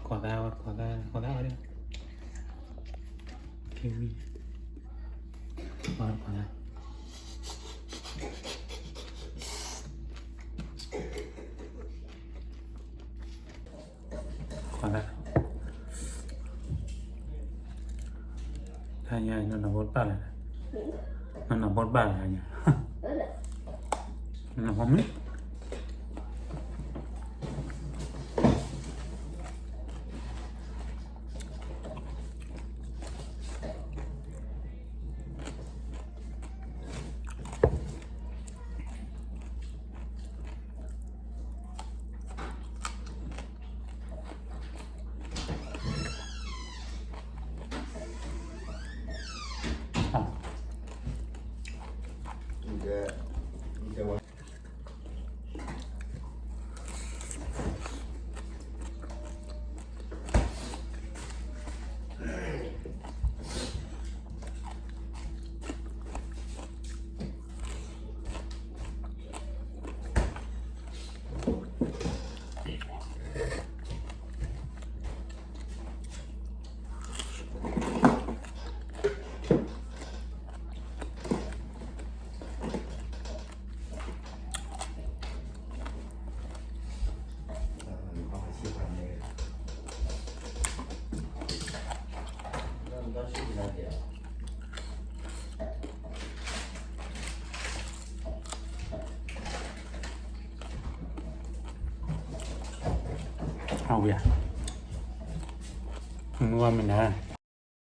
ခိးသၣ်ဝဲ ခိးသၣ် ခိးသၣ်ဝဲဒၣ် ကဝံၤ ဝဲခိးသၣ် ခိးသၣ် တၢ်ညါ နနၢ်ဘီတဘၣ်လဲၣ်, နနၢ်ဘီတဘၣ်လဲၣ်ညါ, နနၢ်ဘီမ့ၢ် အဝဲ မုၢ်ဝါမ့ၢ်နၤ